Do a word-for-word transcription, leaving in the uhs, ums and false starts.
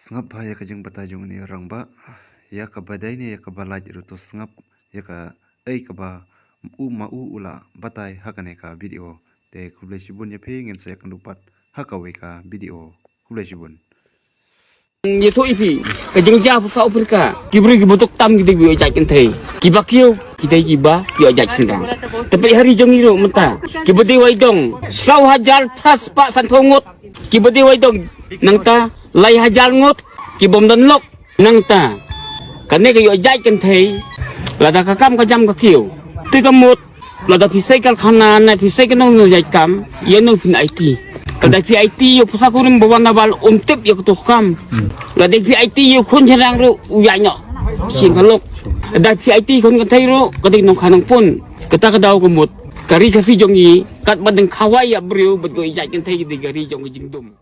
Sngap bha ïa ka jingbatai jong ine i rangbah, ïa kaba dei ne ïa kaba lait ruh to sngap ïa kaei kaba u ma u u la batai ha kane ka video. Te khublei shibun ïa phi, ngin sa ïakynduh pat ha kawei ka video. Khublei shibun. Ïathuh ïa phi, ka jingjia pha u pyrka, ki briew kiba duk tam ki dei ba ïoh jait kynthei. Kiba kiew ki dei kiba ïoh jait shynrang. Te peit ha ri jong ngi ruh mynta, kiba dei wai dong saw hajar phra spah sanphew ngut, kiba dei wai dong nangta lai hajar ngut, kibym don lok nangta. Kane ka ïoh jait kynthei, lada ka kam ka jam ka kiew, te ka mut, lada phi sei karkhana ne phi sei ka nongjait kam, ïa no phin aiti? Lada phi aiti ïa u pisa kurim ba wan na bal, um tip ïa kato ka kam. Lada phi aiti ïa u khun shynrang ruh u ïaid noh sha ka lok. Lada phi aiti khun kynthei ruh ka dei nongkha nongpun. Kata ka daw ka mut, ka ri Khasi jong ngi katba dang khawai ïa briew bad ka ïoh jait kynthei ka dei ka ri jong ka jingdum.